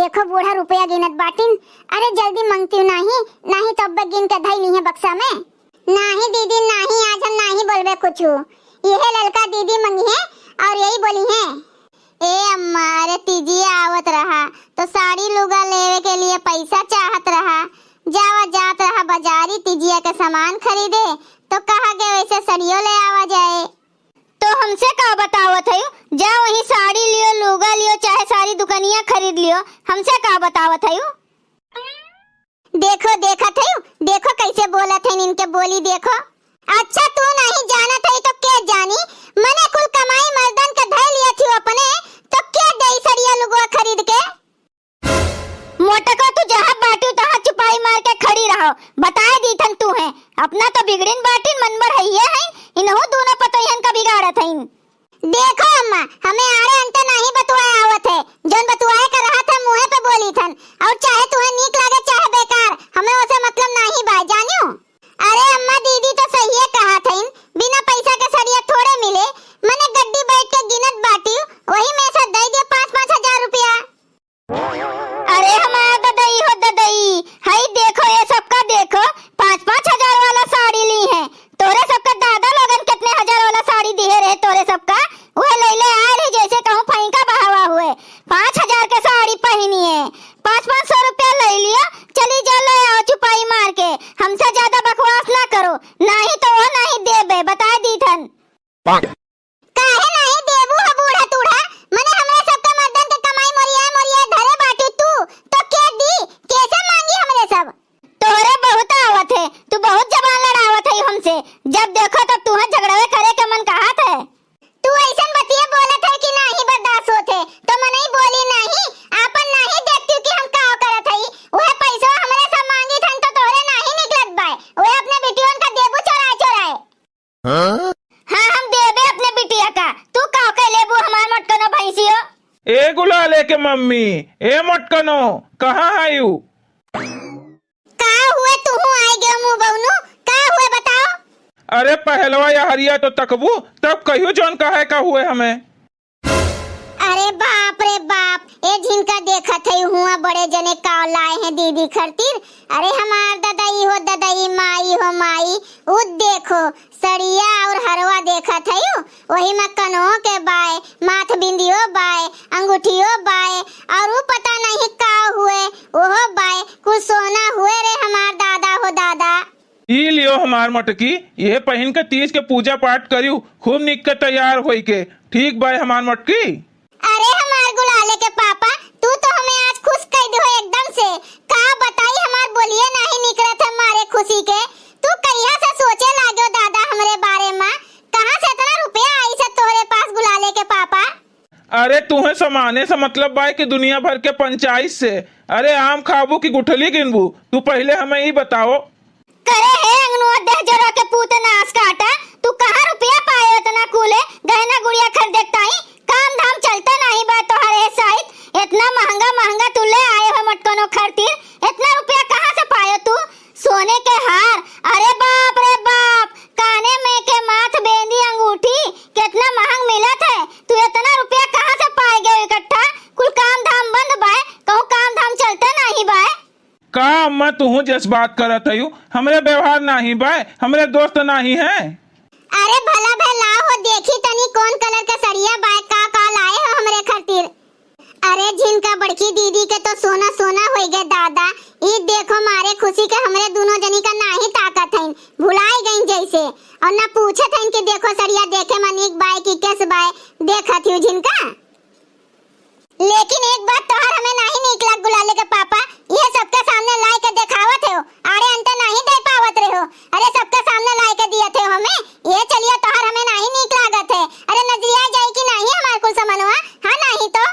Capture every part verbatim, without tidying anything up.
देखो बूढ़ा रुपया गिनत बाटिन, अरे जल्दी मंगतिउ नाहीं, नाहीं तो अब्बे गिन के धई लीहे बक्सा में। नाहीं दीदी नाहीं, आज हम नाहीं बोलबे कुछु। इहे ललका दीदी मंगिहे और यही बोलिहे। ए अम्मा, अरे तीजिया आवत रहा तो साड़ी लुगा लेवे के लिए पैसा चाहत रहा, जावा जात रहा बजारी तीजिया के सामान खरीदे तो कहा गए वैसे सड़ियो ले आवा जाए। तो हमसे का बतावत हयू? जा वहीं साड़ी लियो, लुगा लियो, चाहे सारी दुकनिया खरीद लियो, हमसे का बतावत हयू? देखो, देखत हयू, देखो कैसे बोलत हइन, इनके बोली देखो। अच्छा, तू नाहीं जानत हई तो के जानी? मने कुल कमाई मर्दन के धइ लियत हयू अपने, तो के देई सड़िया लुगवा खरीद के? मोटको, तू जहाँ बाटू तहाँ चुपाई मार के खड़ी रहो, बताए दीथन तू है। अपना तो बिगड़िन बाटिन, मन भर हइये हैं, इनहू दूनो पतोहियन का बिगाड़त हइन। देखो अम्मा, हमें आड़े अंटे नाहीं बतुआए आवत है, जौन बतुआए का रहत है मुँहे पे बोलीथन, और चाहे तुहे नीक लागे चाहे बेकार, हमें ओसे मतलब नाहीं बा, जानियो। अरे अम्मा, दीदी तो सहिए कहत हइन, बिना पैसा के सड़िया थोड़े मिले, मने गड्डी बैठ के गिनत बाटिउ, वही में से दे दियो पाँच पाँच हजार रुपया। अरे हमार ददई हो ददई, हई देखो ये सबका देखो, पाँच पाँच हजार वाला साड़ी ली है। तोरे सबका दादा लोगन कितने हजार वाला साड़ी दिहे रहे तोरे सबका, उहे लैले आए रही जैसे कहूँ फैंका बहावा हुए। पाँच हजार के साड़ी पहनी है, पाँच पाँच सौ रुपया ले लियो, चली जा ले आओ चुपाई मार के, हमसे ज्यादा बकवास ना करो, नाहीं तो वो नाहीं देबे, बताए दीथन। काहे नाहीं देबू ह बूढ़ा तूढ़ा? मने हमरे सबके मर्दन के कमाई मोरियाए मोरियाए धरे बाटू तू, तो के दी? केसे मांगी हमरे सब? तोहरे बहुत आवत है, तू बहुत जबान लड़ावत है हमसे। जब देखो तब तुहा झगड़वे करे के मन कहत है। तू ऐसन बतिये बोलत है कि नाहीं बर्दाश्त होत है, तो मनई बोली नाहीं, आपन नाहीं देखती कि हम का करत हई। उहे पैसवा हमरे सब मांगी थन तो तोहरे नाहीं निकलत बाय, उहे अपने बिटियन का देबू चोराए चोराए। हाँ? हाँ, हम देबे अपने बिटिया का। तू का के लेबू हमार मटकनो भैंसियो? ए गुलाले के मम्मी, ए मटकनो, कहाँ है यू? का हुए तुहू आए गयो मुँह बउनू? का हुए बताओ? अरे पहलवा यहरिया तो तकबू, तब कहियो जौन कहे का हुए हमें। अरे बाप रे बाप, ए झिनका देखत है हुआ बड़े जने का लाए हैं दीदी खरतीर। अरे हमार ददई हो ददई, माई हो माई, उ देखो सड़िया और हरवा देखत है यू, वही में कनों के बाय, माथ बिंदियो बाय, अंगूठियो बाय, और उ पता नहीं का हुए, ओहो बाय, कुछ सोना हुए रे हमार दादा हो दादा। ई लियो हमार मटकी, इहे पहिन के तीज के पूजा पाठ करियो, खूब निक के तैयार होई के। ठीक बाय हमार मटकी। अरे हमार गुलाले के पापा, तू तो हमें आज खुश कर दियो एकदम से। का बताई, हमार बोलिए नाहीं निकलत है मारे खुशी के। तू कहिया से सोचे लाग्यो दादा हमरे बारे में? कहाँ से इतना रुपया आई से तोहरे पास गुलाले के पापा? अरे तुहे सामाने से मतलब बाय कि दुनिया भर के पंचायत से? अरे आम खाबू कि गुठली गिनबू? तू पहिले हमें ई बताओ। करे हे अंगनुआ देह जरा के पूत नास काटा, तू कहाँ रुपया पाए इतना कूले गहना गुड़िया खरीदे ताई? काम धाम चलता नाहीं बा तोहरे साइत, इतना महंगा महंगा तू ले आए हो मटकनो खरतीर, इतना रुपया कहाँ से पायो तू? सोने के हार, अरे बाप रे बाप, काने में के माथ बेंदी अंगूठी, कितना महंग मिलत है। तू इतना रुपया कहाँ से पाए गए इकट्ठा? कुल काम धाम बंद बाय, कहूँ काम धाम चलते नाहीं बाय। का अम्मा तुहूँ जस बात करत हयू, हमरे व्यवहार नाहीं बाय, हमरे दोस्त नाहीं है। अरे भला भला हो, देखी तनी कौन कलर का सड़िया बाय, का का लाए हो हमरे खातिर। अरे झिनका बड़की दीदी के तो सोना सोना होई गए दादा। ई देखो मारे खुशी के हमरे दोनों जनी का नाही ताकत हईन, भुलाई गईन जैसे। और ना पूछत हईन कि देखो सड़िया देखे में नीक बाय कि केस बाय, देखत हूँ झिनका। लेकिन एक बात तोहार हमें नाही नीक लाग गुलाले के पापा, ये सबके सामने लाई के देखावत हो, आड़े अंते नाही दे पावत रहे हो। अरे सबके सामने लाई के दियत हो हमें, ये चलिया तोहार हमें नाही नीक लागत है। अरे नजरिया जाई कि नाही हमार कुल समनवा, हाँ नाही तो।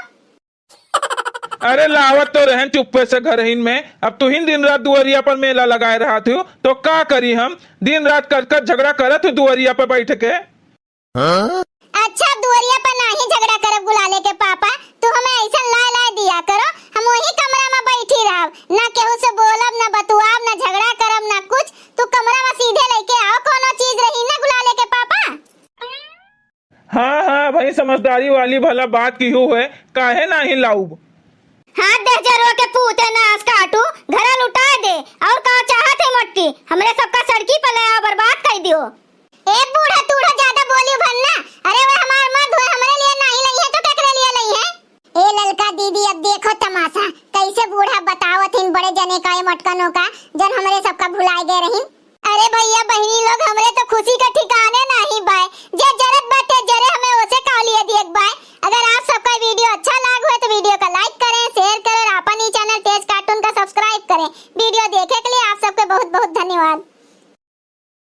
अरे लावत तो रहन चुप्पे से घरहिन में, अब तुहिन दिन रात दुआरिया पर मेला लगाए रहत हो, तो का करी हम? दिन रात कर कर झगड़ा करत हो दुआरिया पर बैठ के। हाँ? अच्छा, दुआरिया पर नाही झगड़ा करब गुलाले के पापा, तू हमें ऐसा लाए लाए दिया करो, हम वही कमरा में बैठी रहब, ना केहू से बोलब, ना बतुआब, ना झगड़ा करब, ना कुछ। तू कमरा में सीधे लेके आओ, कोनो चीज रही ना गुलाले के पापा। हाँ, हाँ, भाई, समझदारी वाली भला बात किहू है, काहे नाही लाउब? हाथ देह जरवा के पूते नास काटू, घरा लुटाए दे। और का चाहत है मोटकी, हमरे सबका सड़की पर ले आओ, बर्बाद कर दियो। ए बूढ़ा, तू ज्यादा बोली भन्ना। अरे वो हमार मर्द हुए, हमरे लिए नाही लई है तो केकरे लिए लई है? ए ललका दीदी, अब देखो तमाशा, कैसे बूढ़ा बतावत हिन बड़े जने का, ए मोटकनो का, जन हमरे सबका भुलाए गए रही। अरे भैया बहिनी लोग, हमरे तो खुशी का ठिकाने नाही बाय। जे जरत बाटे जरे